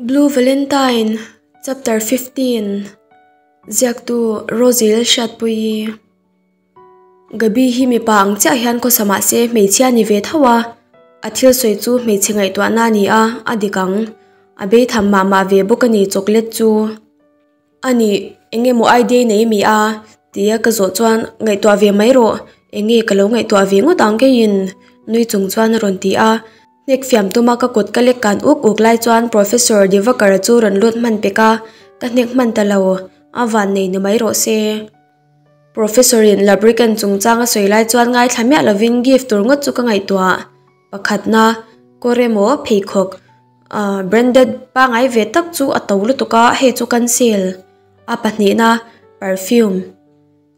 Blue Valentine Chapter 15 Ziaktu Rosie Lalhriatpuii Gabi hi mipa ang chiah hian khawsa mah se hmeichhia ni ve tho a, a thil sawi chu hmeichhe ngaihtuahna a ni a, a dik ang. A bei tham mah mah ve bawk a ni chocolate chu. A nih, eng emaw idea i nei mi a? tia ka zawh chuan ngaihtuah ve mai rawh, eng nge ka lo ngaihtuah ve ngawt ang keiin? nui chung chuan a rawn ti a. Hnek fiam tuma ka kut ka lek kan uk uk lai chuan Professor Divakara chu rawn lut hman pek a, ka hnek hman ta lo, a van nei ni mai rawh se. Professor in lubricant chungchang a sawi lai chuan ngaithla miah lovin gift tur ngawt chu ka ngaihtuah. Pakhatna, kawr emaw pheikhawk ahh branded pangai ve tak chu a to lutuk a, hei chu cancel. A pahnihna, perfume.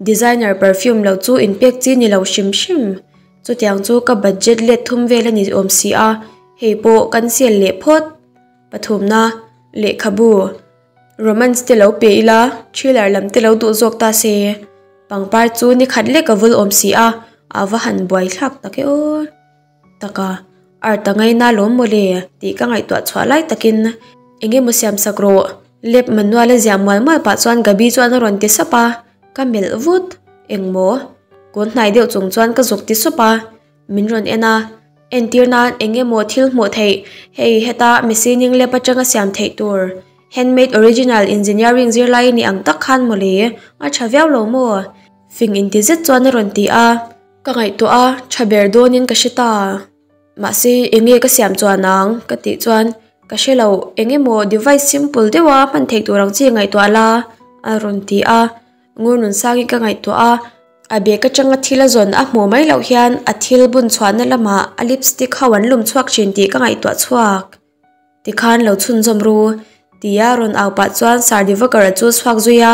Designer perfume lo chu inpek chi ni lo hrim hrim. Chutiang chu ka budget let thum vel a ni awm si a, hei pawh cancel leh phawt. Pathumna, lehkhabu. Romance te lo pe ila, thriller lam te lo duh zawk ta se. Pangpar chu ni khat lek a vul awm si a, a va han buai thlak tak e aw. Taka, art a ngaina lawm mawle tih ka ngaihtuah chhuah lai takin eng emaw siam sak rawh, lab manual a ziah mual mual pah chuan Gabi chuan a rawn ti sap a, ka melh vut. Engmaw? Kawn hnai deuh chung chuan ka zuk ti sup a. Min rawn en a, entir nan eng emaw thil hmuh theih, hei heta machining lab atanga siam theih tur, handmade original engineering zirlai ni ang tak khan mawle, a tha viau lo maw? Fing inti zet chuan a rawn ti a, ka ngaihtuah a, tha ber dawnin ka hre ta. Mahse eng nge ka siam chuan ang? Ka tih chuan ka hre lo, eng emaw device simple deuha hman theih tur ang chi ngaihtuah la, a rawn ti a. Ngur nun sangin ka ngaihtuah a, a bag atanga thil a zawn a hmuh mai loh hian a thil bun chhuahna lamah a lipstick ho an lum chhuak thin tih ka ngaihtuah chhuak. Tikhan lo chhunzawm ru, tia rawn au pah chuan Sir Divakara chu chhuak zui a,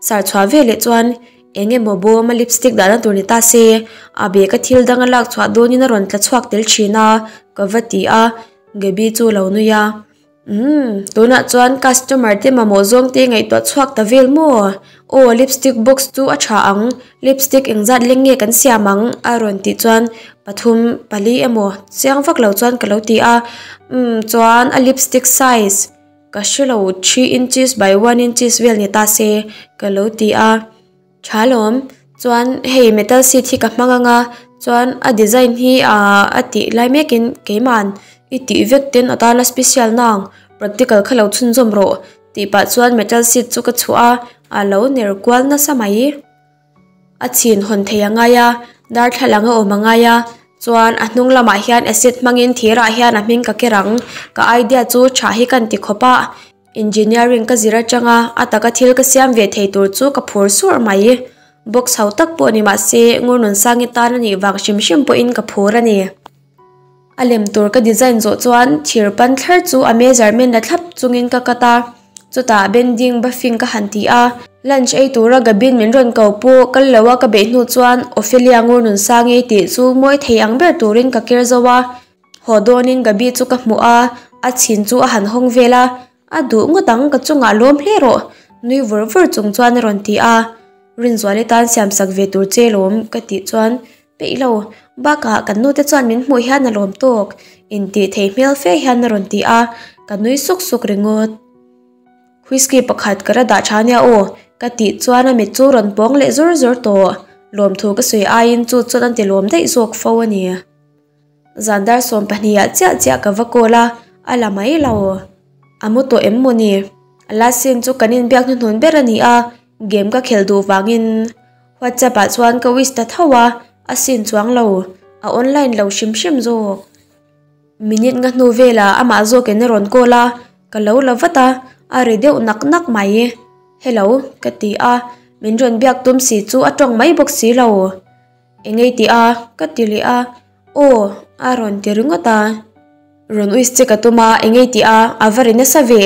Sir chhuah ve leh chuan eng emaw bawm a lipstick dahna tur ni ta se, a bag a thil dang a lak chhuah dawnin a rawn tla chhuak tel thin a, ka va ti a, Gaby chu lo nui a. Umm, tunah chuan customer te mamawh zawng te ngaihtuah chhuak ta vel maw? Aw, lipstick box chu a tha ang, lipstick engzat leng nge kan siam ang? a rawn tih chuan pathum pali emaw chiang vak lo chuan ka lo ti a. Umm, chuan a lipstick size ka hre lo three inches by one inches vel ni ta se ka lo ti a. Tha lawm, chuan hei metal sheet hi ka hmang ang a, chuan a design hi ahh a tih lai mekin keiman i tih vek ten a tana special nang practical kha lo chhunzawm rawh tih pah chuan metal sheet chu ka chhuah a, a lo ner kual nasa mai. A chhin hawn thei a ngai a, darthlalang a awm a ngai a, chuan a hnung lamah hian acid hmangin thirah hian a hming ka ker ang, ka idea chu tha hi ka inti khawp a. Engineering ka zir atanga a taka thil ka siam ve thei tur chu ka phur sur mai. Box ho tak pawh ni mahse Ngurnunsangi tan a nih vang hrim hrim pawhin ka phur a ni. A lem tur ka design zawh chuan thir pan thlar chu a measurement la thlap chungin ka cut a, chutah bending buffing ka han ti a. Lunch ei tura Gabin min rawn ko pawh kal lo a ka beih hnu chuan Ophelia Ngurnunsangi tih chu mawi thei ang ber turin ka ker zo a. Haw dawnin Gabi chu ka hmuh a, a chhin chu a han hawng vel a, a duh ngawt ang ka chungah lawm hle rawh, nui vur vur chung chuan a rawn ti a, Rinzuali tan siamsak ve tur che lawm ka tih chuan peih lo, bakah kan nute chuan min hmuh hian a lawm tawk, intih thei hmel fe hian a rawn ti a, ka nui suk suk ringawt. Whisky pakhat ka la dah tha nia aw, ka tih chuan a mit chu rawn pawng leh zawr zawr tawh, lawmthu ka sawi aiin chu chuan an ti lawm daih zawk fo a ni. Zan dar 12 ah chiah chiah ka va call a, a la mai lo. A mu tawh em maw ni? Last scene chu kan inbiak hnuhnun ber a ni a, game ka khelh duh vangin WhatsApp ah chuan ka wish ta tho a, a scene chuang lo, a online lo hrim hrim zawk. Minute nga hnu velah amah zawkin a rawn call a, ka lo la vat a, a ri deuh nak nak mai. Hello, ka ti a, min rawn biak tum si chu a tawng mai bawk si lo. Engei tih a? Ka ti leh a, Aw, a rawn ti ringawt a. Rawn uis che ka tum a, engei tih a, a va ri nasa ve,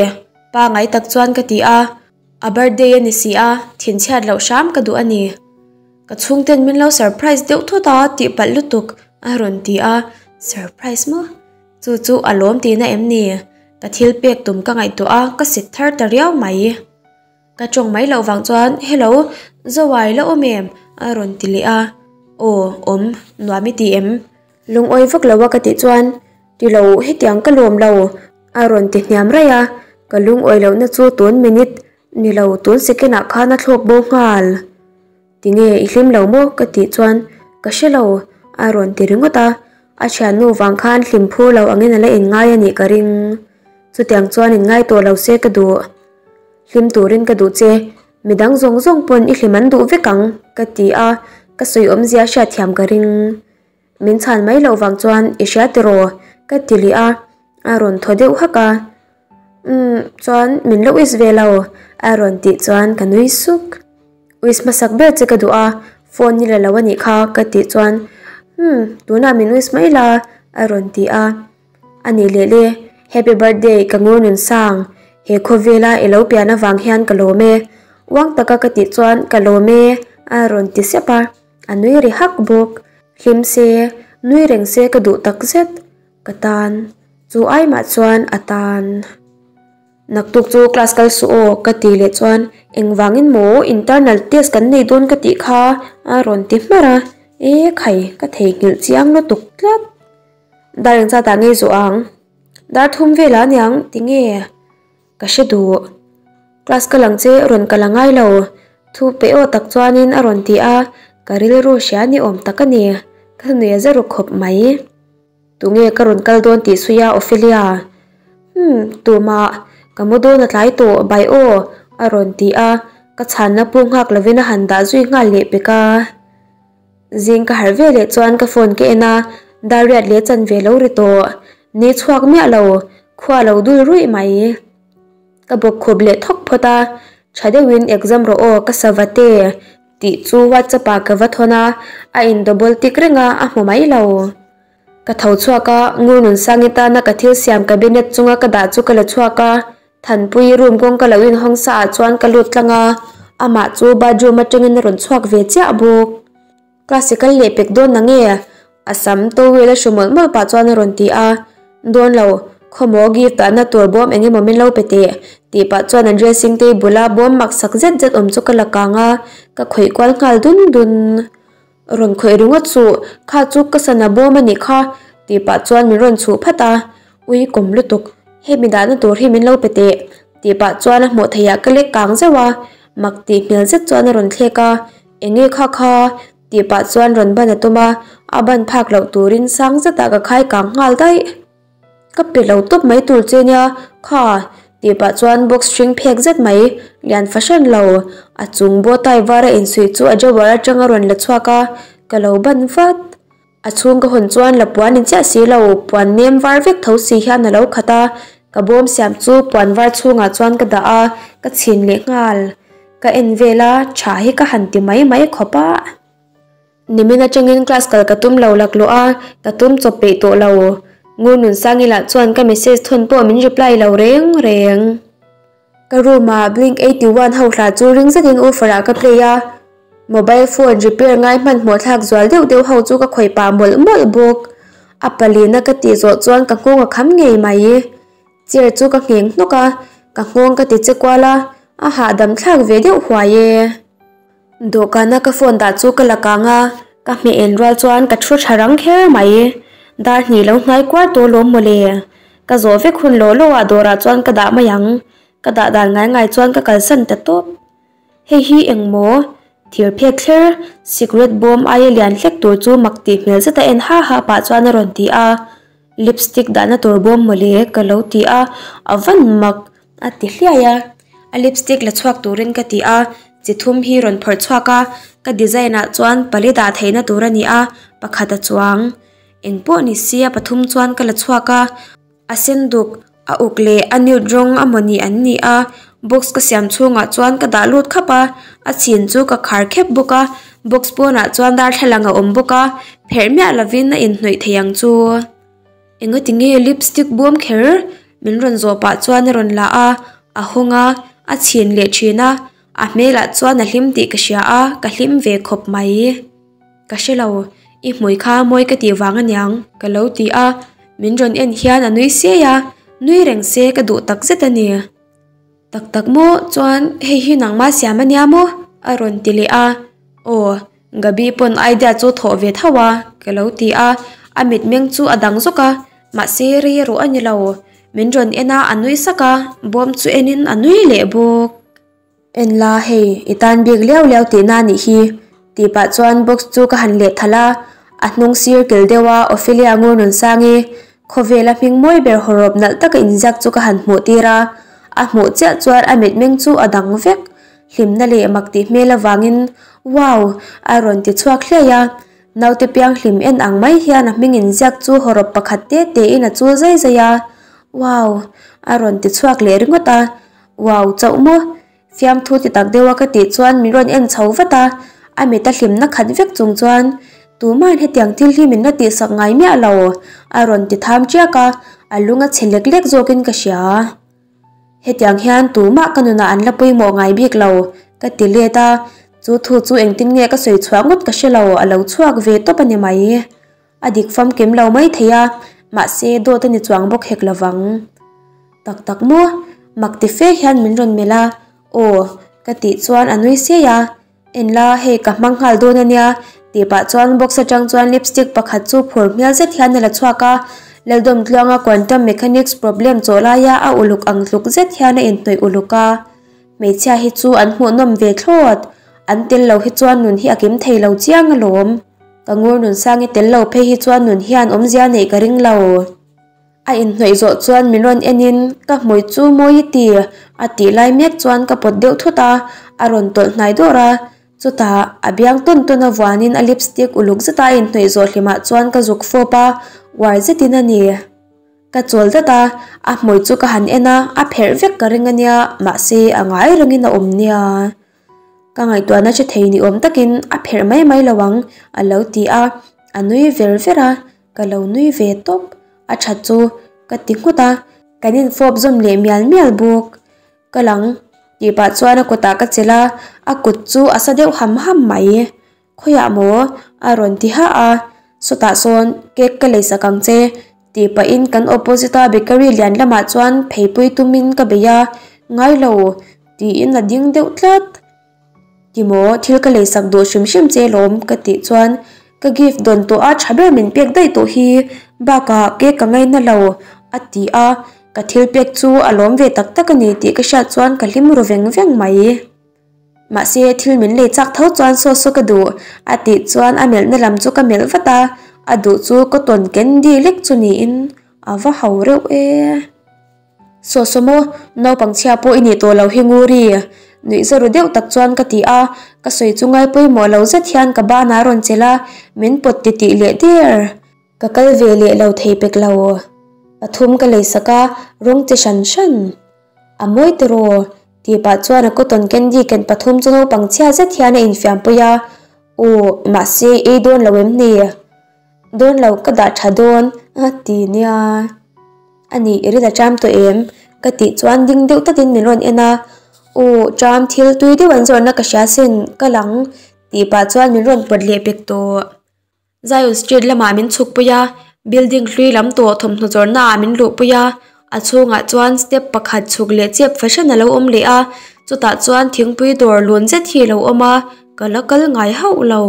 pangai tak chuan ka ti a. A birthday a ni si a, thinchhiat loh hram ka duh a ni. Ka chhungten min lo surprise deuh thut a, tih palh lutuk, a rawn ti a. Surprise maw? Chu chu a lawm tihna em ni? Ka thil pek tum ka ngaihtuah a, ka sit thar ta riau mai. Ka tawng mai loh vang chuan, Hello, Zawai la awm em? a rawn ti leh a. Aw, awm, nuam i ti em? Lungawi vak lo a ka tih chuan, Ti lo, hetiang ka lawm lo, a rawn ti hniam raih a. Ka lungawi lohna chu tun minute ni lo tun second ah khan a thlawk bo nghal. Tinge i hlim lo maw ka tih chuan ka hre lo a rawn ti ringawt a, a thiannu vang khan hlim phur lo angin a la inngai a nih ka ring. Chutiang chuan inngai tawh lo se ka duh. Hlim turin ka duh che, midang zawng zawng pawn i hlim an duh vek ang ka ti a, ka sawi awmzia hriatthiam ka ring. Min chhan mai loh vang chuan i hria tiraw ka ti leh a, a rawn thaw deuh hak a. Umm chuan min lo wish ve lo a rawn tih chuan ka nui suk. Wish hmasak ber che ka duh a, phone ni la lo a nih kha ka tih chuan umm tunah min wish mai la a rawn ti a. A nih leh le, happy birthday ka ngur nun sang, he khawvela i lo pian avang hian ka lawm e uang taka ka tih chuan ka lawm e a rawn ti sep a. A nui ri hak bawk. Hlim se, nui reng se ka duh tak zet. Ka tan. Chu ai mah chuan a tan. Naktuk chu class kal suh aw ka ti leh chuan engvangin maw internal test kan nei dawn ka tih kha a rawn ti hmarh a. E khai, ka theihnghilh chiang lutuk tlat. Dar engzat ah ngei zawh ang? Dar thum velah aniang tinge? Ka hre duh. Class ka lang che rawn kal a ngai lo. Thu pe aw tak chuanin a rawn ti a, ka rilru hria ni awm tak a ni. Ka nui a za ru khawp mai. Tunge ka rawn kal dawn tih sawi a Ophelia? Hmm, tumah. Ka mu dawn a tlai tawh, bai aw, a rawn ti a, ka chhanna pawh nghak lovin a han dah zui nghal leh pek a. Zing ka harh ve leh chuan ka phone ka en a, dar riat leh chanve lo ri tawh. Ni chhuak miah lo, khua lo dul ruih mai. Ka bawk khup leh thawk phawt a, tha deuhin exam rawh aw ka sa va te tih chu whatsapp ah ka va thawn a, a in double tick reng a, a hmu mai lo. Ka tho chhuak a, ngur nun sangi tana ka thil siam cabinet chunga ka dah chu ka la chhuak a, Thanpui room kawngka lo inhawng sa ah chuan ka lut tlang a, amah chu bathroom atangin a rawn chhuak ve chiah bawk. Class i kal leh pek dawn na nge? A sam towel a hru mawlh mawlh pah chuan a rawn ti a, Dawn lo, khawmaw gift dahna tur bawm eng emaw min lo pe teh, tih pah chuan a dressing table a bawm mak sak zet zet awm chu ka la kang a, ka khawih kual nghal dun dun. Rawn khawih ringawt suh, kha chu ka sana bawm a nih kha, tih pah chuan min rawn chhuh phat a, Ui kawm lutuk, hemi dahna tur hi min lo pe teh, tih pah chuan a hmuh theih ah ka lek kang zeuh a, mak tih hmel zet chuan a rawn thlek a, Enge kha kha? tih pah chuan rawn ban a tum a, a ban phak loh turin sang zetah ka khai kang nghal daih. Ka pe lo tawp mai tur che nia, kha tih pah chuan box hring phek zet mai, lian fahran lo, a chung bow tie var a insuih chu a drawer atang a rawn la chhuak a, ka lo ban vat. A chhung ka hawn chuan la puan in chiah si lo, puan nem var vek tho si hian a lo khat a, ka bawm siam chu puan var chhungah chuan ka dah a, ka chhin leh nghal. Ka en vel a, tha hi ka han ti mai mai khawp a. Nimin atangin class kal ka tum lo laklawh a, ka tum chawp peih tawh lo. Ngur Nunsangi lah chuan ka message thawn pawh min reply lo reng reng. Ka room ah Blink 81 ho hla chu ring zetin woofer ah ka play a, mobile phone repair ngai hmanhmawh thlak zual deuh deuh ho chu ka khawih pah mawlh mawlh bawk. A palina ka tih zawh chuan ka nghawng a kham ngei mai. Chair chu ka ngheng hnawk a, ka nghawng ka ti che kual a, a hahdam thlak ve deuh huai e. Dawhkana ka phone dah chu ka la kang a, ka hmeh en rual chuan ka thu tha rang kher mai. Dar hnih lo hnai kuar tawh lawm mawle. Ka zawh vek hun lawh lawh ah dawrah chuan ka dah mai ang. Ka dah dan ngai ngai chuan ka kalsan ta tawp. Hei hi eng maw? Thir phek thler, cigarette bawm aia lian hlek tur chu mak tih hmel zeta en ha ha pah chuan a rawn ti a. Lipstick dahna tur bawm mawle ka lo ti a, a van mak a ti hliai a. A lipstick la chhuak turin ka ti a, chi thum hi rawn phawrh chhuak a, ka design ah chuan pali dah theihna tur a ni a, pakhat a chuang. Eng pawh ni sia pathum chuan ka la chhuak a, a sen duk, a uk leh a nude rawng a mawni an ni a, box ka siam chhungah chuan ka dah lut khap a, a chhin chu ka khar khep bawk a, box pawnah chuan darthlalang a awm bawk a, pherh miah lovin a inhnawih thei ang chu. Engati nge lipstick bawm kher? Min rawn zawh pah chuan a rawn la a, a hawng a, a chhin leh thin a, a hmelah chuan a hlim tih ka hria a, ka hlim ve khawp mai. Ka hre lo, i hmui kha mawi ka tih vang aniang ka lo ti a, min rawn en hian a nui siai a, nui reng se ka duh tak zet a ni. Tak tak maw chuan hei hi nangmah siam ania maw? A rawn ti leh a, aw Gabi pawn idea chu thawh ve tho a ka lo ti a, a mitmeng chu a dang zawk a, mahse rei erawh a ni lo. Min rawn en a, a nui sak a, bawm chu enin a nui leh bawk. En la hei, i tan bik liau liau tihna a nih hi, tih pah chuan box chu ka han leh thalh a, a hnung sir kel deuh a Ophelia ngur nun sangi khawvela hming mawi ber hawrawp nalh taka inziak chu ka han hmuh tir a, a hmuh chiah chuan a mitmeng chu a dang vek. Hlimna leh mak tih hmel avangin Wow! a rawn ti chhuak hliai a, Naute pianghlim en ang mai hian a hming inziak chu hawrawp pakhat te tein a chul zai zai a, Wow! a rawn ti chhuak leh ringawt a, Wow! Chauh maw? Fiamthu ti tak deuha ka tih chuan min rawn en chho vat a, a mit a hlimna khat vek chung chuan, Tumahin hetiang thil hi min la tihsak ngai miah lo, a rawn ti tham ṭiak a, a lung a chhe lek lek zawkin ka hria. Hetiang hian tumah ka nunah an la pawimawh ngai bik lo, ka ti let a, chu thu chu engtin nge ka sawi chhuah ngawt ka hre lo, a lo chhuak ve tawp a ni mai. A dik famkim lo mai thei a, mahse dawt a ni chuang bawk hek lovang. Tak tak maw? Mak ti fe hian min rawn melh a, aw, ka tih chuan a nui siai a, En la, hei ka hmang nghal dawn a nia, tih pah chuan box atang chuan lipstick pakhat chu phur hmel zet hian a la chhuak a, Laldawm tluanga quantum mechanics problem chawh laia a uluk ang tluk zet hian a inhnawih uluk a. Hmeichhia hi chu an hmuhnawm ve thlawt, an tel lo hi chuan nun hi a kim thei lo chiang alawm. Ka ngur nunsangi tel lo phei hi chuan nun hian awmzia neih ka ring lo. A inhnawih zawh chuan min rawn en in ka hmui chu mawi i ti a tih lai mek chuan ka pawt deuh thut a, a rawn tawlh hnai dawrh a, chutah a biang tawn tawn a vuan in a lipstick uluk zet a a inhnawih zawh hlimah chuan ka zuk fawp a, uar zet in a ni. Ka chawl dat a, a hmui chu ka han en a, a pherh vek ka ring a nia, mahse a ngai reng in a awm nia. Ka ngaihtuahna hre thei ni awm takin a pherh mai mai lo ang a lo ti a, a nui ver ver a. Ka lo nui ve tawp, a that chu ka ti nghut a, kan infawp zawm leh mial mial bawk. Ka lang tih pah chuan a kutah ka chelh a, a kut chu a sa deuh ham ham mai. Khawiah maw? a rawn ti hah a, sawtah sawn cake ka leisak ang che tih pahin kan opposite a bakery lian lamah chuan pheipui tumin ka bei a, ngai lo tiin a ding deuh tlat. Timaw, thil ka leisak duh hrim hrim che lawm ka tih chuan ka gift dawn tawh a tha ber min pek daih tawh hi bakah cake ka ngaina lo a ti a, ka thil pek chu a lawm ve tak tak a ni tih ka hriat chuan ka hlim ru veng veng mai. Mahse thil min lei chak tho chuan saw saw ka duh a tih chuan a melhna lam chu ka melh vat a, a duh chu cotton candy lek chu niin a va ho reuh e. Saw saw maw, naupang chhia pawh i nih tawh loh hi Nguri, nuih za ru deuh tak chuan ka ti a, ka sawi chu ngai pawimawh lo zet hian ka banah a rawn chelh a, min pawt titih leh der. Ka kal ve leh lo thei pek lo. Pathum ka leisak a, rawng che hran hran. A mawi tiraw? tih pah chuan a cotton candy ken pathum chu naupang chhia zet hian a infiampui a, Aw, mahse ei dawn lo em ni? Dawn lo ka dah tha dawn a ti nia. A nih i rin a ṭam tawh em? Ka tih chuan ding deuh takin min rawn en a, Aw ṭam thil tui deuh an zawrhna ka hria sin ka lang tih pah chuan min rawn pawt leh pek tawh. Zion Street lamah min chhuk pui a, building hlui lam tawh thawmhnaw zawrhna ah min luh pui a, a chhungah chuan step pakhat chhuk leh chep fahran a lo awm leh a, chutah chuan thingpui dawr lun zet hi a lo awm a, ka la kal ngai hauh lo.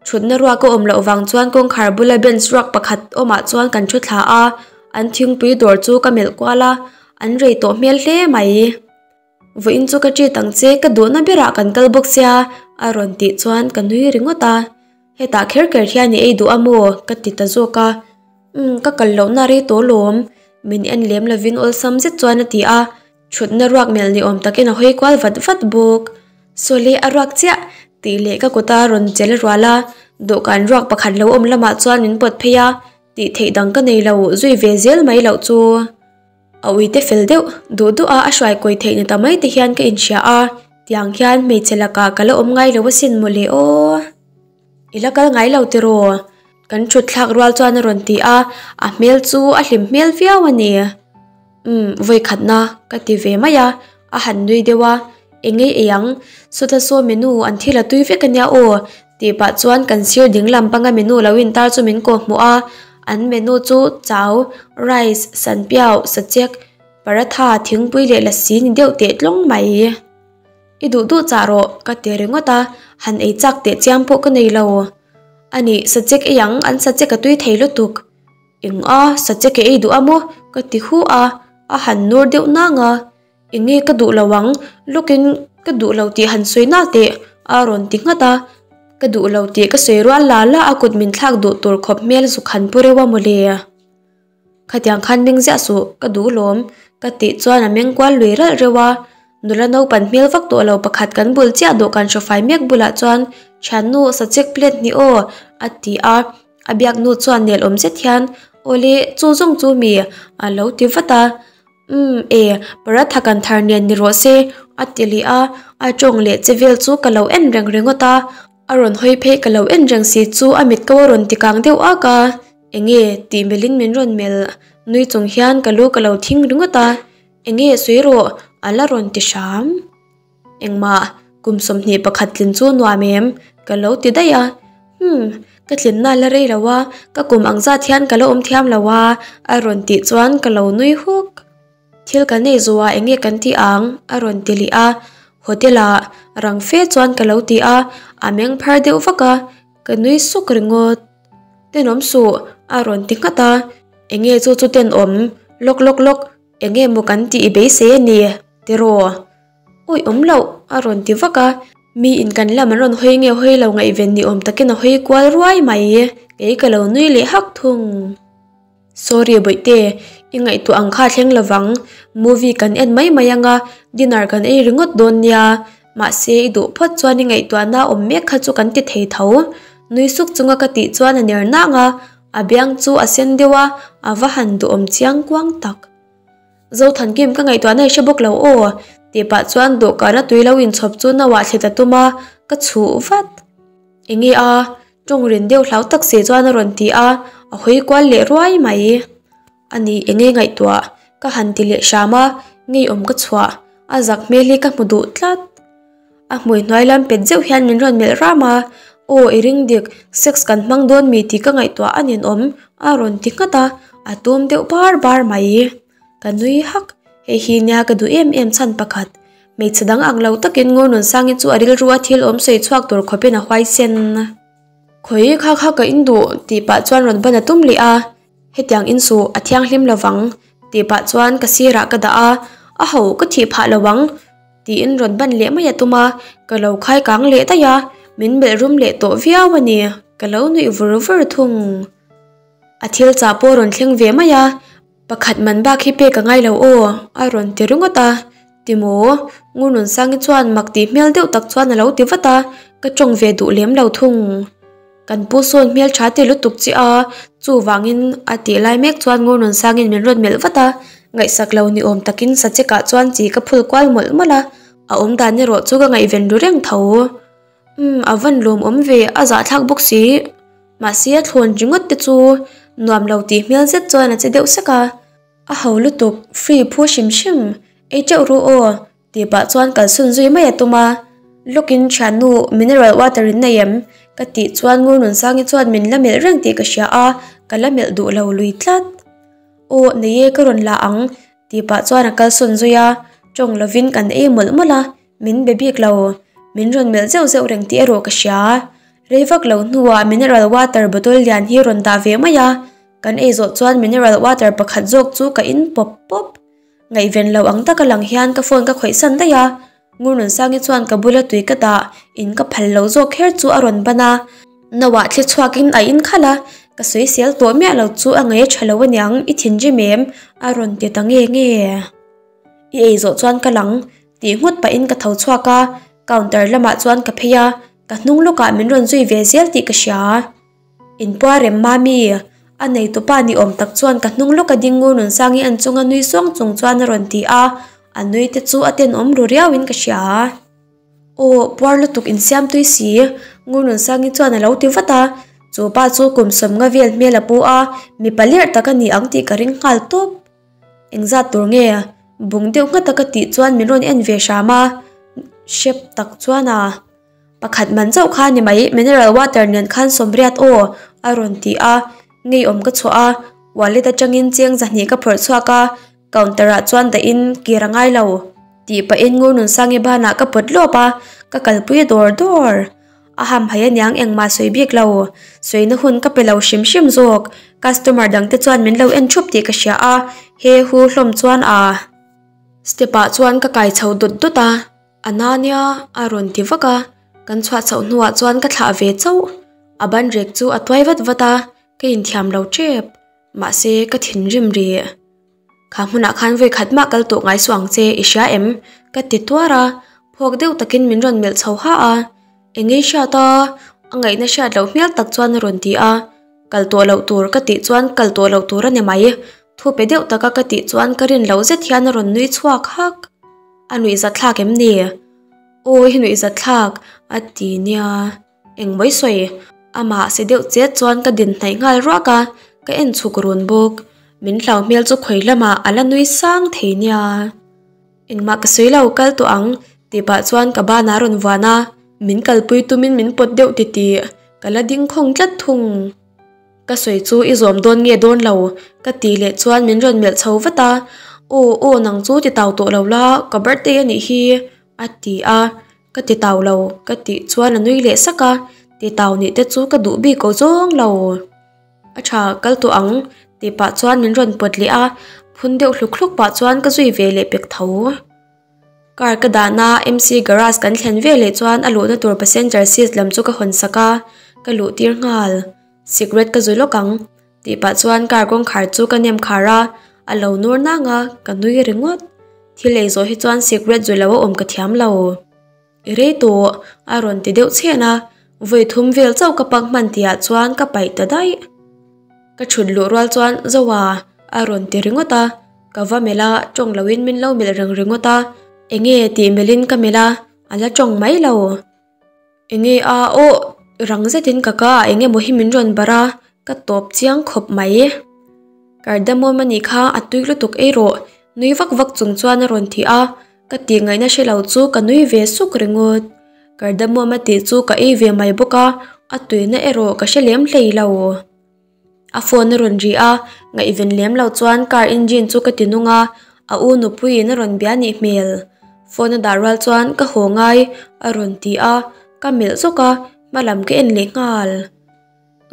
Thutna ruak a awm loh vang chuan kawngkhar bula bench ruak pakhat awmah chuan kan thu thla a, an thingpui dawr chu ka melh kual a, an rei tawh hmel hle mai. Vawiin chu ka treat ang che, ka duhna berah kan kal bawk sia a rawn tih chuan ka nui ringawt a, hetah kher kher hian i ei duh a maw? ka ti ta zawk a, umm ka kal lohna rei tawh lawm, min en lem lovin awlsam zet chuan a ti a. Thutna ruak melh ni awm takin a hawi kual vat vat bawk. Sawle a ruak chiah tih leh ka kuta rawn chel rual a, dawhkan ruak pakhat lo awm lamah chuan min pawt phei a, tih theih dang ka nei lo zui ve zel mai loh chu. A uite fel deuh duh duh a a hruai kawi theih ni ta mai te hian ka inhria a, tiang hian hmeichhe lakah ka la awm ngai lo asin mawle aw. I la kal ngai lo tiraw? Kan thut thlak rual chuan a rawn ti a, a hmel chu a hlim hmel viau a ni. Umm, vawi khatna ka ti ve mai a, a han nui deuh a, Eng ei ei ang, sawta saw menu an thil a tui vek a nia aw, tih pah chuan kan sir ding lam panga menu lo intar chu min kawh hmuh a, an menu chu chau, rice, sanpiau, sachek, paratha, thingpui leh lassi ni deuh teh tlawng mai. I duh duh chah rawh, ka ti ringawt a, han ei chak teh chiam pawh ka nei lo. A nih, sachek ei ang, an sachek a tui thei lutuk. Eng a, sa che ke ei duh a maw? Ka ti hu a, a han nur deuh nang a. Eng nge ka duh lo ang? Lawkin ka duh lo tih han sawi nal teh a rawn ti nghat a. Ka duh lo tih ka sawi rual la la a kut min thlak duh tur khawp hmel zuk han pu reuh a mawle. Khatiang khan meng ziah suh, ka duh lawm, ka tih chuan a meng kual lui ralh reuh a. Nula naupan hmel vak tawh lo pakhat kan bul chiah dawhkan hrawfai mek bulah chuan, Thiannu, sachek plate ni aw, a ti a. A biaknu chuan nel awm zet hian, Awle, chu zawng chu mi? a lo ti vat a. Umm, e, paratha kan thar nen ni rawh se, a ti leh a. A tawng leh che vel chu ka lo en reng ringawt a. A rawn hawi phei ka lo en reng si chu a mit ko a rawn ti kang deuh ak a, Enge? tih melhin min rawn melh. Nui chung hian ka lu ka lo thing ringawt a, Enge sawi rawh? a la rawn ti hram. Engmah, kum 21 tlin chu nuam em? ka lo ti daih a. Humm, ka tlinna la rei lo a, ka kum ang zat hian ka la awm thiam lo a, a rawn tih chuan ka lo nui huk. Thil kan ei zawh ah enge kan tih ang? a rawn ti leh a, hotel ah rang fe chuan ka lo ti a, a meng phar deuh vak a, ka nui suk ringawt. Tenawm suh a rawn ti nghat a, enge chu chu tenawm lawk lawk lawk enge maw kan tih i beisei a ni tiraw? Awi awm loh a rawn ti vak a, mi in kan lam an rawn hawi nge hawi lo ngaihven ni awm takin a hawi kual ruai mai, kei ka lo nui leh hak thung. Sorry Bawihte, i ngaihtuah ang kha thleng lovang, movie kan en mai mai anga dinner kan ei ringawt dawn nia, mahse i duh phawt chuan i ngaihtuahna awm mek kha chu kan ti thei tho. Nui suk chunga ka tih chuan a ner nang a, a biang chu a sen deuh a, a va han duhawm chiang kuang tak. Zothankim ka ngaihtuahna i hre bawk lo aw, tih pah chuan dawhkana tui lo inchhawp chu no ah thlit a tum a, ka chhuh vat. Enge a? Tawng rin deuh hlau tak si chuan a rawn ti a, a hawi kual leh ruai mai. A ni enge ngaihtuah? Ka han ti leh hram a, ngeiawm ka chhuah, a zak hmel hi ka hmu duh tlat. A hmui hnuai lam pet zeuh hian min rawn melh ram a, Aw i ring dik, sex kan hmang dawn mi tih ka ngaihtuah a ninawm, a rawn ti nghat a, a tum deuh bar bar mai. Ka nui hak, hei hi nia ka duh em em chhan pakhat. Hmeichhe dang ang lo takin Ngurnunsangi chu a rilru a thil awm sawi chhuak tur khawpin a huaisen. Khawi kha kha ka in duh tih pah chuan rawn ban a tum leh a, hetiang in suh a thianghlim lovang tih pah chuan ka sirah ka dah a, a ho ka thih phah lo ang tiin rawn ban leh mai a tum a, ka lo khai kang leh daih a, min melh rum leh tawh viau a ni, ka lo nuih vur vur thung. A thil chah pawh rawn thleng ve mai a. Pakhat man bak hi pek a ngai lo aw, a rawn ti ringawt a. Timaw? Ngurnunsangi chuan mak tih hmel deuh tak chuan a lo ti vat a, ka tawng ve duh lem lo thung. Kan pu sawn hmel tha ti lutuk che a, chuvangin a tih lai mek chuan Ngurnunsangi'n min rawn melh vat a, ngaihsak lo ni awm takin sachekah chuan chi ka phul kual mawlh mawlh a, a awm dan erawh chu ka ngaihven ru reng tho. Umm, a van lawmawm ve, a zahthlak bawk si. Mahse a thlawn ringawt te chu nuam lo tih hmel zet chuan a che deuh sek a. A ho lutuk, free phu hrim hrim, ei teuh ru aw, tih pah chuan kalsawn zui mai a tum a. Lawkin thiannu mineral water in nei em? Ka tih chuan Ngurnunsangi chuan min la melh reng tih ka hria a, ka la melh duh lo lui tlat. Aw, nei e ka rawn la ang, tih pah chuan a kalsawn zui a, tawng lovin kan ei mawlh mawlh a. Min be bik lo, min rawn melh zeuh zeuh reng tih erawh ka hria. Rei vak lo hnuah mineral water bottle lian hi rawn dah ve mai a, kan ei zawh chuan mineral water pakhat zawk chu ka in pawp pawp. Ngaihven lo ang taka lang hian ka phone ka khawih san daih a, Ngurnunsangi chuan ka bula tui ka dah in ka phal lo zawk kher chu a rawn ban a, Noah thli chhuakin a in khalh a, ka sawisel tawh miah lo chu a ngaih a tha lo aniang i thinrim em? a rawn ti ta nge nge. I ei zawh chuan ka lang tih nghut pahin ka tho chhuak a, counter lamah chuan ka phei a, ka hnung lawkah min rawn zui ve zel tih ka hria. Inpua rem mami, a neitupa ni awm tak chuan ka hnung lawka ding ngur Nunsangi an chunga nui suang chung chuan a rawn ti a, a nui te chu a tenawm ru riauin ka hria. Aw, puar lutuk insiam tui si, ngur Nunsangi chuan a lo ti vat a, chu pa chu kum 50 vel hmel a pu a, mipa lerh tak a ni ang tih ka ring nghal tawp. Engzat tur nge? Bung deuh nghat a ka tih chuan min rawn en ve hram a, hrep tak chuan a pakhat man chauh kha ni mai, mineral water nen khan sawmriat aw a rawn ti a, ngeiawm ka chhuah a, wallet atangin cheng zahnih ka phawrh chhuak a, counter ah chuan dahin kir a ngai lo tih pahin Ngurnunsangi banah ka pawt lawp a, ka kalpui dawr dawr. A hamhaih aniang engmah sawi bik lo. Sawina hun ka pe lo hrim hrim zawk. Customer dang te chuan min lo en thup tih ka hria a, he hu hlawm chuan a. Step ah chuan ka kai chho dawt dawt a, a na nia a rawn ti vak a, kan chhuah chhoh hnuah chuan ka thlah ve chauh. A ban rek chu a tuai vat vat a, ka inthiam lo tep. Mahse ka thinrim rih. Kha hmunah khan vawi khat mah kal tawh ngai suh ang che, i hria em? Ka ti tuar a, phawk deuh takin min rawn melh chho ha a. Eng nge i hriat a? A ngaihna hriat loh hmel tak chuan a rawn ti a. Kal tawh loh tur ka tih chuan kal tawh loh tur a ni mai. Thu pe deuh taka ka tih chuan ka rin loh zet hian a rawn nui chhuak hak. A nuihzat thlak em ni? Aw i nuihzat thlak, a ti nia. Engmawi sawi? Amah si deuh chet chuan ka din hnaih nghal ruak a, ka en chhuk run bawk. Min hlau hmel chu khawi lamah a la nui sang thei nia. Engmah ka sawi lo, kal tawh ang, tih pah chuan ka ban a rawn vuan a. Min kalpui tumin min pawt deuh titih, ka la ding khawng tlat thung. Ka sawi chu i zawm dawn nge dawn lo? Ka tih leh chuan min rawn melh chho vat a, Aw aw nang chu ti tau tawh lo la, ka birthday a nih hi, a ti a. Ka ti tau lo, ka tih chuan a nui leh sak a, ti tau nih te chu ka duh bik aw zawng lo. A tha, kal tawh ang, tih pah chuan min rawn pawt leh a, phun deuh hluk hluk pah chuan ka zui ve leh pek tho. Car ka dahna MC garage kan thlen ve leh chuan a luhna tur passenger seat lam chu ka hawn sak a, ka luh tir nghal. Cigarette ka zui lawk ang, tih pah chuan car kawngkhar chu ka nem khar a, a lo nur nang a, ka nui ringawt. Thil ei zawh hi chuan cigarette zui lo a awm ka thiam lo. I rei tawh, a rawn ti deuh chhen a, vawi thum vel chauh ka pak hman tihah chuan ka paih ta daih. Ka thut luh rual chuan Zoa a rawn ti ringawt a, ka va melh a, tawng loin min lo melh reng ringawt a, enge tih melhin ka melh a, a la tawng mai lo. Enge a aw rang zetin ka ka ah eng emaw hi min rawn barh a, ka tawp chiang khawp mai. Cardamom a nih kha a tui lutuk ei rawh, nui vak vak chung chuan a rawn ti a, ka tih ngaihna hre lo chu ka nui ve suk ringawt. Cardamom a tih chu ka ei ve mai bawk a, a tuina erawh ka hre lem hlei lo. A phone a rawn ri a, ngaihven lem lo chuan car engine chu ka ti nung a, a u nupuiin a rawn bia nih hmel. Phone a dah rual chuan ka haw ngai a rawn ti a, ka melh zawk a, hma lam ka en leh nghal.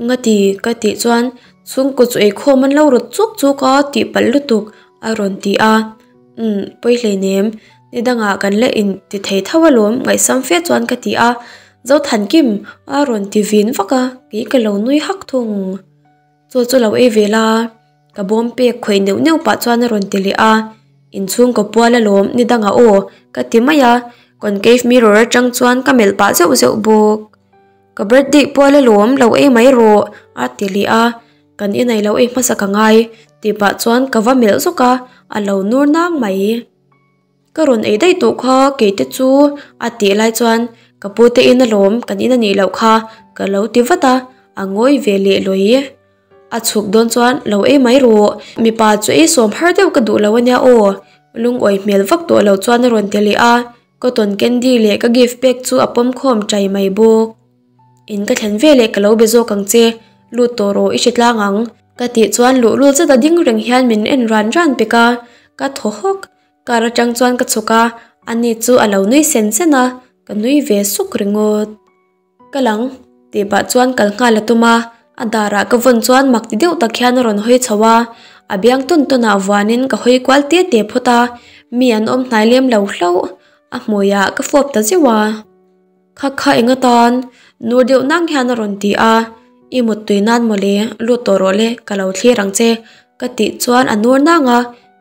Ngati ka tih chuan chhungkaw chu eikhawm an lo rawt chuk chuk a tih palh lutuk a rawn ti a, umm pawi hleinem ni dangah kan la in ti thei tho alawm ngaihsam fe chuan ka ti a, Zothankim a rawn ti vin vak a kei ka lo nui hak thung. Chaw chu lo ei ve la ka bawm pek khawih neuh neuh pah chuan a rawn ti leh a, inchhungkaw pual alawm ni dangah aw ka ti mai a, concave mirror atang chuan ka melh pah zeuh zeuh bawk. Ka birthday pual alawm lo ei mai rawh a ti leh a, kan inei lo ei hmasa ka ngai tih pah chuan ka va melh zawk a, a lo nur nang mai. Ka rawn ei daih tawh kha kei te chu a tih lai chuan ka pu te in alawm kan in a nih loh kha ka lo ti vat a, a ngawi ve leh lawi. A chhuk dawn chuan lo ei mai rawh, mipa chu ei sawm har deuh ka duh lo ania aw lungawi hmel vak tawh lo chuan a rawn ti leh a. Cotton candy leh ka gift pek chu a pawm khawm chai mai bawk. In ka thlen veleh ka lo be zawk ang che, lut tawh rawh i hre tlang ang. Ka tih chuan luhlul zet a ding reng hian min en ran ran pek a, ka thaw hawk. Car atang chuan ka chhuk a, ani chu a lo nui sen sen a, ka nui ve suk ringawt. Ka lang, tih pah chuan kal nghal a tum a, a darah ka vawn chuan mak ti deuh tak hian a rawn hawi chho a, a biang tawn tawn ah vuanin ka hawi kual te te phawt a, mi an awm hnai lem lo hlauh, a hmuiah ka fawp ta zeuh a. Kha kha eng atan? Nur deuh nang hian a rawn ti a, I muttui nan mawle, lut tawh rawh le, ka lo thlir ang che, ka tih chuan a nur nang a,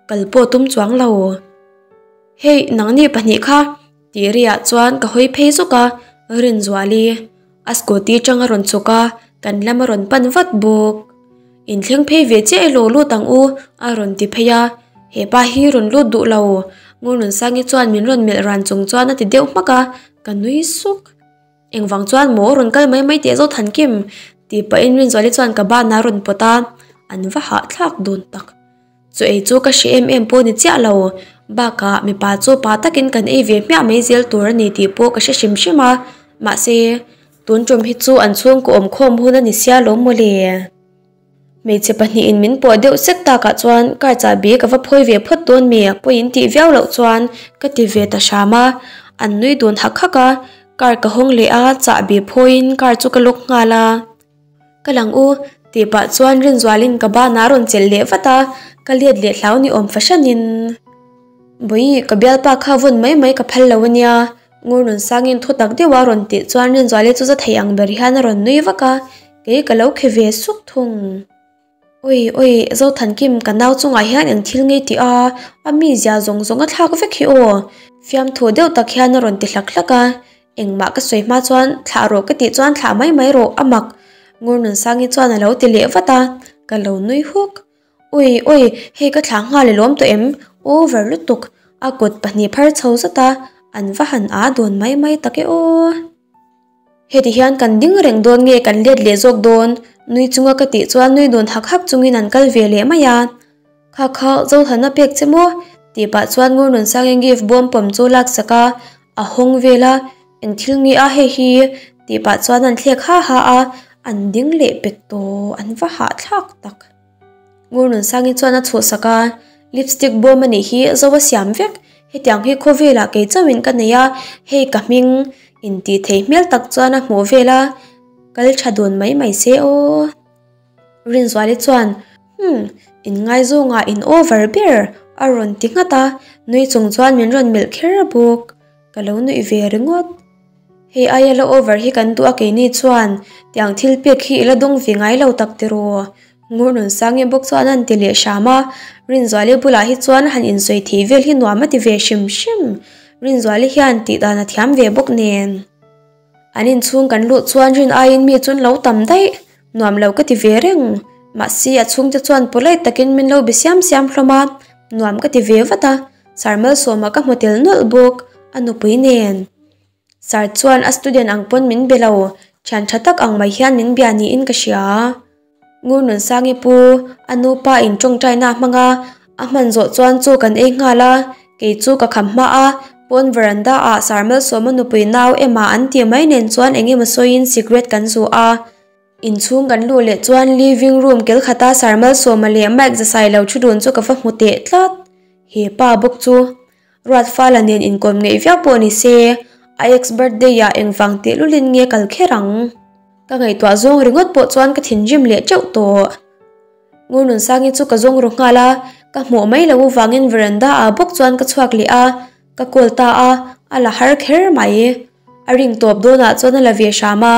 kal pawh tum chuang lo. Hei, nangni pahnih kha, Tih riah chuan ka hawi phei zuk a, Rinzuali a scooty tang a rawn chhuk a, kan lam a rawn pan vat bawk. Inthleng phei ve chiah elaw lut ang u a rawn ti phei a, hepa hi rawn lut duh lo, Ngurnunsangi chuan min rawn melh ran chung chuan a ti deuh hmak a, ka nui suk. Engvang chuan maw rawn kal mai mai teh zawt han kim? Tih pahin Rinzuali chuan ka banah a rawn pawt a, an va hahthlak dun tak. Chu ei chu ka hre em em pawh ni chiah lo, bakah mipa chu pa takin kan ei ve hmiah mai zel tur a ni tih pawh ka hre hrim hrim a, mahse tun tum hi chu an chhungkaw awm khawm hun a ni sia lawm mawle. Hmeichhe pahnihin min pawh deuh sek takah chuan car chahbi ka va phawi ve phawt dawn mi pawiin tih viau loh chuan ka ti ve ta hram a, an nui dun hak hak a. Car ka hawng leh a, chahbi phawiin car chu ka lock nghal a. Ka lang u, tih pah chuan Rinzualin ka banah a rawn chelh leh vat a, ka let leh hlau ni awm fahranin. Bawi, ka bialpa kha vawn mai mai ka phal lo a nia, Ngurnunsangin thu tak deuha rawn tih chuan Rinzuali chu za thei ang ber hian a rawn nui vak a, kei ka lo khe ve suk thung. Oi oi, Zothankim ka nau chungah hian eng thil ngei tih a, a mizia zawng zawng a thlak vek hi aw. Fiamthu deuh tak hian a rawn ti hlak hlak a, engmah ka sawi hma chuan thlah rawh ka tih chuan thlah mai mai rawh a mak. Ngurnunsangi chuan a lo ti leh vat a, ka lo nui huk. Oi oi, hei ka thlah nghal i lawm tawh em? Over lutuk, a kut pahnih phar chho zat a, an va han aa dawn mai mai tak e aw. Heti hian kan ding reng dawn nge kan let leh zawk dawn? Nui chunga ka tih chuan nui dun hak hak chungin an kal ve leh mai a. Kha kha Zothana pek che maw? Tih pah chuan Ngurnunsangin gift bawm pawm chu lak sak a, a hawng vel a, Eng thil nge a hei hi? Tih pah chuan an thlek ha ha a, an ding leh pek tawh, an va hahthlak tak. Ngurnunsangi chuan a chhuhsak a, Lipstick bawm a nih hi zo a siam vek, hetiang hi khawvelah kei chauhin ka nei a, hei ka hming intih thei hmel tak chuan a hmuh vel a, kal tha dun mai mai se aw. Rinzuali chuan, Humm, inngaizawngah in over ber a rawn ti nghat a, nui chung chuan min rawn melh kher bawk, ka lo nuih ve ringawt. Hei aia la over hi kan duh a keini chuan tiang thil pek hi i la dawng ve ngai lo tak tiraw? Ngurnunsangi bawk chuan an ti leh hram a, Rinzuali bulah hi chuan han insawi thei vel hi nuam a ti ve hrim hrim. Rinzuali hian tih dan a thiam ve bawk nen. An inchhung kan luh chuan rin aiin mi chu an lo tam daih, nuam lo ka ti ve reng. Mahse a chhungte chuan polite takin min lo be siam siam hlawm a, nuam ka ti ve vat a, Sarmalsawma ka hmu tel nawlh bawk a nupui nen. Sir chuan a student ang pawn min be lo, thian tha tak ang mai hian min bia niin ka hria. Ngurnunsangi pu, a nupa in tawngtaina a hmang a, a hman zawh chuan chaw kan ei nghal a, kei chu ka kham hma a, pawn veranda ah Sir Malsawma nupui nau Emma an tih mai nen chuan eng emaw sawiin cigarette kan zu a. Inchhung kan luh leh chuan living room kel khata Sir Malsawma leh Mike Zasai lo thu dun chu ka va hmu teh tlat. He pa bawk chu. Ruatfala nen inkawm ngeih viau pawh ni se, a ex birthday ah engvang teh lulin nge kal kher ang? Ka ngaihtuah zawng ringawt pawh chuan ka thinrim leh teuh tawh. Ngurnunsangi chu ka zawng ru nghal a, ka hmuh mai lo vangin veranda ah bawk chuan ka chhuak leh a, ka call ta a, a la har kher mai. A ring tawp dawnah chuan a la ve hram a,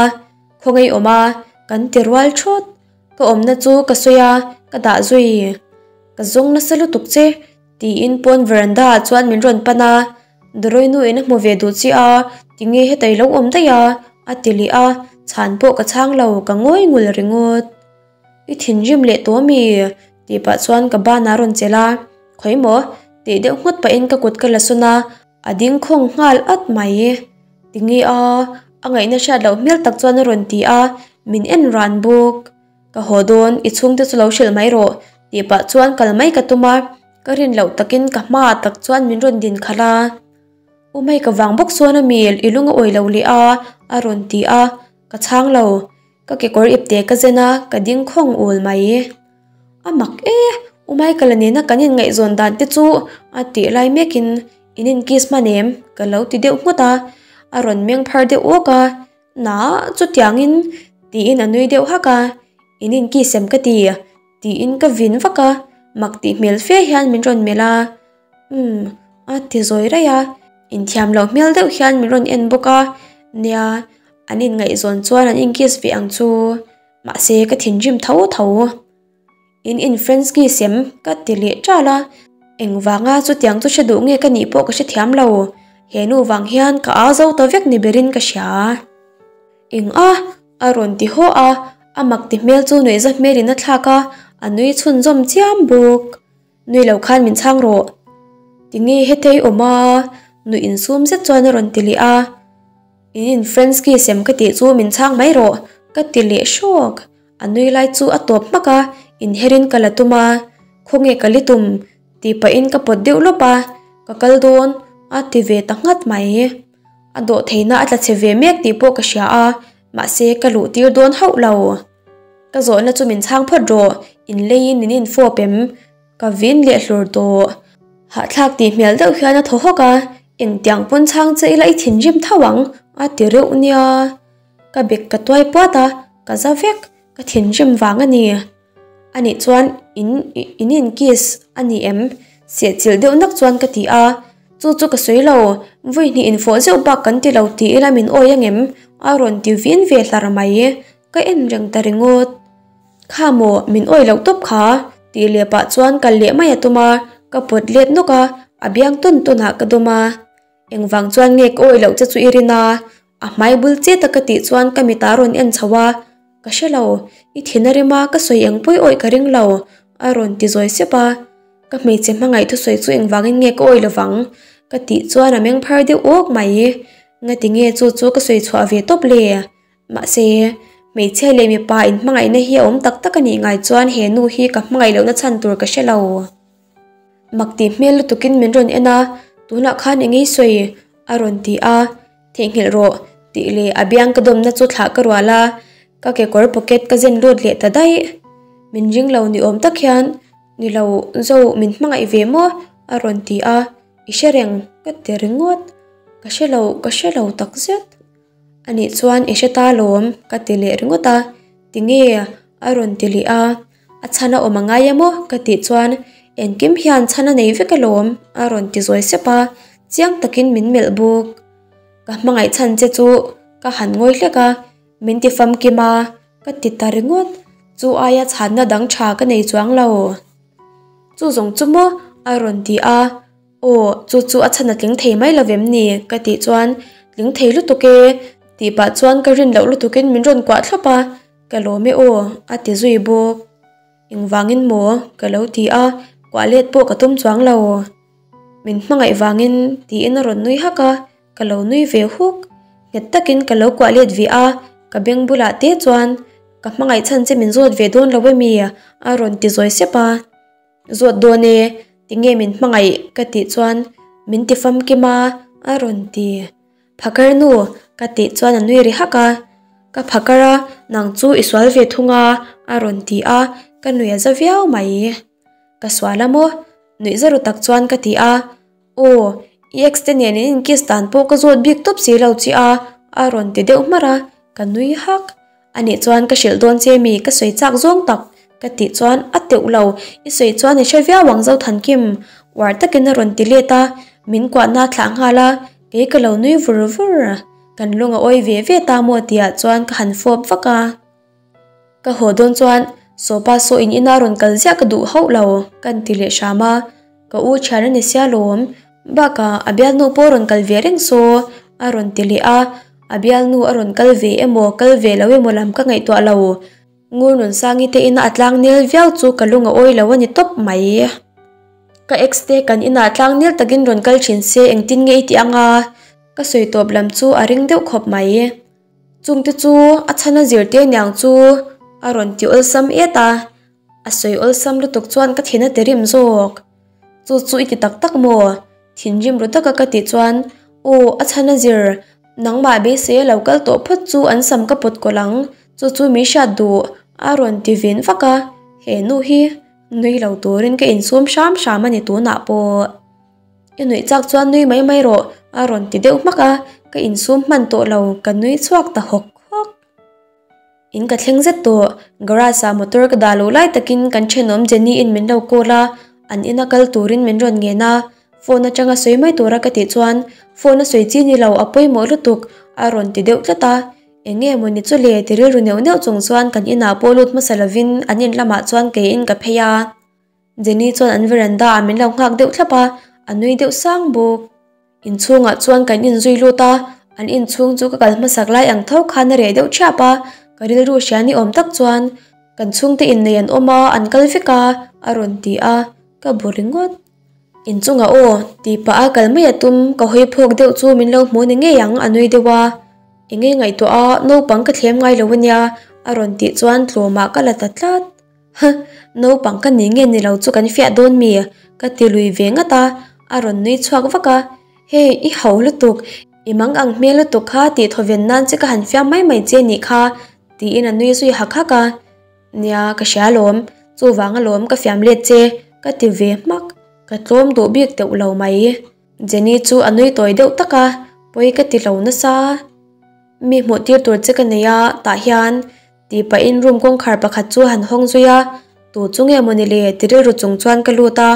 khawngaih awm a, kan ti rual thawt. Ka awmna chu ka sawi a, ka dah zui. Ka zawng nasa lutuk che. Tiin pawn veranda ah chuan min rawn pan a, Dawroi nu in a hmu ve duh chiah a, tinge heta i lo awm daih a? a ti leh a, chhan pawh ka chhang lo, ka ngawi ngul ringawt. I thinrim leh tawh ami? tih pah chuan ka ban a rawn chelh a, Khawi maw? tih deuh nghut pahin ka kut ka la sawn a, a ding khawng nghal at mai. Tinge a? a ngaihna hriat loh hmel tak chuan a rawn ti a, min en ran bawk. Ka haw dawn, i chhungte chu lo hrilh mai rawh, tih pah chuan kal mai ka tum a, ka rin loh takin ka hmaah tak chuan min rawn din khalh a. U mai ka vang bawk sawn a mi, i lung a awih lo leh a, a rawn ti a, ka chhang lo. Ka kekawr ipte ka zen a, ka ding khawng ul mai. A mak e, U Michael-a nena kan inngaihzawn dan te chu a tih lai mekin in in kiss hman em? ka lo ti deuh nghut a, a rawn meng phar deuh awk a. Na, chutiangin, tiin a nui deuh hak a, In in kiss em ka ti, tiin ka vin vak a, mak tih hmel fe hian min rawn melh a, Umm, a ti zawi raih a, inthiam loh hmel deuh hian min rawn en bawk a, nia, an inngaihzawn chuan an in kiss ve ang chu, mahse ka thinrim tho tho. In in friends kiss em? ka ti leh ṭal a, engvanga chutiang chu hre duh nge ka nih pawh ka hrethiam lo, he nu vang hian ka au zo ta vek ni berin ka hria. Eng a? a rawn ti haw a, a mak ti hmel chu nuihza hmelin a thlak a, a nui chhunzawm chiam bawk. Nui lo khan min chhang rawh. Tinge hetei awm a? Nuih insum zet chuan a rawn ti leh a. In in friends kiss em ka tih chu min chhang mai rawh ka ti leh hrawk. A nui lai chu a tawp hmak a, inherin ka la tum a, Khawnge ka li tum? tih pahin ka pawt deuh lawp a, Ka kal dawn a ti ve ta nghat mai. A dawh theihna a tla chhe ve mek tih pawh ka hria a, mahse ka luh tir dawn hauh lo. Ka zawhna chu min chhang phawt rawh, inleiin min infawp em? Ka vin leh hlur tawh. Hahthlak tih hmel deuh hian a thaw hawk a, Engtiang pawn chhang che ila i thinrim tho ang? A ti reuh nia. Ka bek ka tuai puat a, ka za vek, ka thinrim vang a ni. Anih chuan in in in kiss a ni em? Sehchilh deuh nak chuan ka ti a. Chu chu ka sawi lo, vawi hnih infawh zeuh bak kan ti lo tih ila min awi angem? A rawn ti vin ve hlar mai. Ka en reng ta ringawt. Kha maw, min awi loh tawp kha? Tih leh pah chuan kal leh mai a tum a, ka pawt let nawk a, a biang tawn tawn ah ka dawm a. Engvang chuan nge ka awi loh che chu i rin a? A hmai bul chet a ka tih chuan ka mit a rawn en chho a, Ka hre lo, i thin a rem a, ka sawi eng pawi awih ka ring lo, a rawn ti zawi sep a. Ka hmeichhe hmangaih thusawi chu engvangin nge ka awih lovang? Ka tih chuan a meng phar deuh awk mai. Ngati nge chu chu ka sawi chhuah ve tawp le? Mahse, hmeichhia leh mipa in hmangaihna hi a awm tak tak a nih ngai chuan he nu hi ka hmangaih lohna chhan tur ka hre lo. Mak tih hmel lutukin min rawn en a, tunah khan eng ei sawi? a rawn ti a, Theihnghilh rawh tih leh a biang ka dawmna chu thlah ka rual a, ka kekawr pocket ka zen lut leh ta daih. Min ring lo ni awm tak hian, Ni lo, Zo, min hmangaih ve maw? a rawn ti a, I hre reng ka ti ringawt. Ka hre lo, ka hre lo takzet. Anih chuan i hre ta lawm ka ti leh ringawt a, Tinge? a rawn ti leh a, A chhan a awm a ngai emaw ka tih chuan engkim hian chhan a nei vek alawm a rawn ti zawi sep a, chiang takin min melh bawk. Ka hmangaih chhan che chu ka han ngawi hlek a, min ti famkim a, ka ti ta ringawt. Chu aia chhanna dang tha ka nei chuang lo. Chu zawng chu maw? a rawn ti a, Aw, chu chu a chhan a tling thei mai lovem ni? ka tih chuan tling thei lutuk e tih pah chuan ka rin loh lutukin min rawn kuah thlawp a, Ka lawm e aw, a ti zui bawk. Engvangin maw? ka lo ti a, kuah let pawh ka tum chuang lo. Min hmangaih vangin tiin a rawn nui hak a, ka lo nui ve huk. Nghet takin ka lo kuah let ve a, ka beng bulah te chuan, Ka hmangaih chhan che min zawt ve dawn lo emi? a rawn ti zawi sep a. Zawt dawn e, tinge min hmangaih? ka tih chuan, Min ti famkim a, a rawn ti. Phakar nu, ka tih chuan a nui ri hak a. Ka phakar a, nang chu i sual ve thung a, a rawn ti a, ka nui a za viau mai. Ka sual a maw? Nuih za ru tak chuan ka ti a. Aw, i ex te nen in inkiss dan pawh ka zawt bik tawp si lo che a, a rawn ti deuh hmarh a, ka nui hak. Anih chuan ka hrilh dawn che mi ka sawi chak zawng tak ka tih chuan a teuh lo, i sawi chuan i hre viau ang Zothankim uar takin a rawn ti let a, min kuahna a thlah nghal a, kei ka lo nui vur vur. Kan lung a awi ve ve ta maw tihah chuan ka han fawp vak a. Ka haw dawn chuan Sawpa saw in ina rawn kal ziah ka duh hauh lo ka ti leh hram a, ka u thian a ni sia lawm, bakah a bialnu pawh rawn kal ve reng saw a rawn ti leh a. A bialnu a rawn kal ve emaw kal ve lo emaw lam ka ngaihtuah lo. Ngur Nunsangi te ina a tlang nel viau chu ka lung a awi lo a ni tawp mai. Ka ex te kan inah tlang nel takin rawn kal thin se engtin nge i tih anga? Ka sawi tawp lam chu a ring deuh khawp mai. Chungte chu a chhan a zir te niang chu a rawn ti awlsam et a. A sawi awlsam lutuk chuan ka thin a ti rim zawk. Chu chu i ti tak tak maw? Thinrim ru taka ka tih chuan, Aw, a chhan a zir. Nangmah beisei a lo kal tawh phawt chu an sam ka pawt kawlh ang, chu chu min hriat duh, a rawn ti vin vak a. He nu hi nui lo turin ka insum hram hram a ni tunah pawh. I nuih chak chuan nui mai mai rawh, a rawn ti deuh hmak a, ka insum hman tawh lo, ka nui chhuak ta hawk hawk. In ka thleng zet tawh, garage ah motor ka dah loh lai takin kan thenawm Jenny in min lo call a, an ina kal turin min rawn ngen a, phone atanga sawi mai tura ka tih chuan phone a sawi chi ni lo a pawimawh lutuk a rawn ti deuh tlat a, eng nge mawni chu le ti rilru neuh neuh chung chuan kan inah pawh lut hmasa lovin an in lamah chuan keiin ka phei a. Jenny chuan an veranda ah min lo nghak deuh thlap a, a nui deuh sang bawk. Inchhungah chuan kan inzui lut a, an inchhung chu ka kal hmasak lai ang tho khan a reh deuh thiap a, ka rilru hria ni awm tak chuan kan chhungte innei an awm a, an kal vek a, a rawn ti a, ka bu ringawt. Inchungah aw, tih pah a kal mai a tum, ka hawi phawk deuh chu min lo hmu ni ngei ang, a nui deuh a. Enge ngaihtuah a, naupang ka thlem ngai lo ania, a rawn tih chuan tlawmah ka la ta tlat. Huh, naupang ka ni nge ni lo chu kan fiah dawn mi? Ka ti lui ve ngat a, a rawn nui chhuak vak a. Hey, i ho lutuk, i mang ang hmel lutuk kha tih thawven nan che ka han fiam mai mai che nih kha, tiin a nui zui hak hak a. Nia, ka hria alawm, chuvang alawm ka fiam let che, ka ti ve hmak, ka tlawm duh bik teuh lo mai. Jenny chu a nui tawi deuh tak a, pawi ka ti lo nasa. Mi hmuh tir tur che ka nei a, tah hian tih pahin room kawngkhar pakhat chu han hawng zui a, tu chu nge mawni le ti rilru chung chuan ka lut a,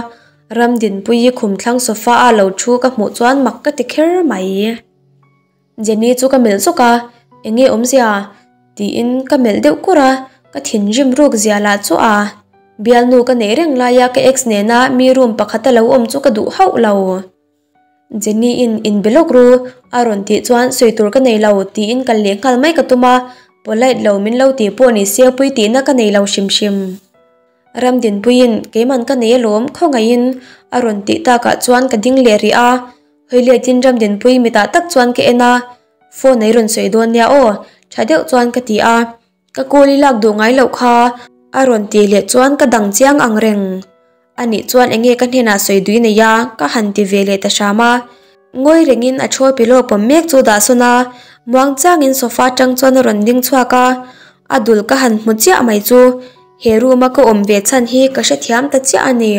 Ramdinpuii khum thlang sofa a lo thu ka hmuh chuan mak ka ti kher mai. Jenny chu ka melh zawk a, enge awmzia? Tiin ka melh deuh kur a, ka thinrim ruk zia lah chu a. Bialnu ka neih reng laia ka ex nena mi room pakhata lo awm chu ka duh hauh lo. Jenny in inbe lawk ru a rawn tih chuan sawi tur ka nei lo tiin kal leh nghal mai ka tum a, polite lo min lo tih pawh ni se pui tihna ka nei lo hrim hrim. Ramdinpuiin keiman ka nei alawm khawngaihin a rawn tih takah chuan ka ding leh rih a, hawi letin Ramdinpui mitah tak chuan ka en a, phone a i rawn sawi dawn nia aw tha deuh chuan ka ti a. Ka call i lak duh ngai loh kha a rawn tih leh chuan ka dang chiang ang reng. Anih chuan enge ka hnenah sawi dui nei a ka han ti ve leh ta hram a. Ngawi rengin a thaw pillow pawm mek chu dah sawn a, muang changin sofa atang chuan a rawn ding chhuak a, a dul ka han hmu chiah mai chu he room a ka awm ve chhan hi ka hrethiam ta chiah a ni.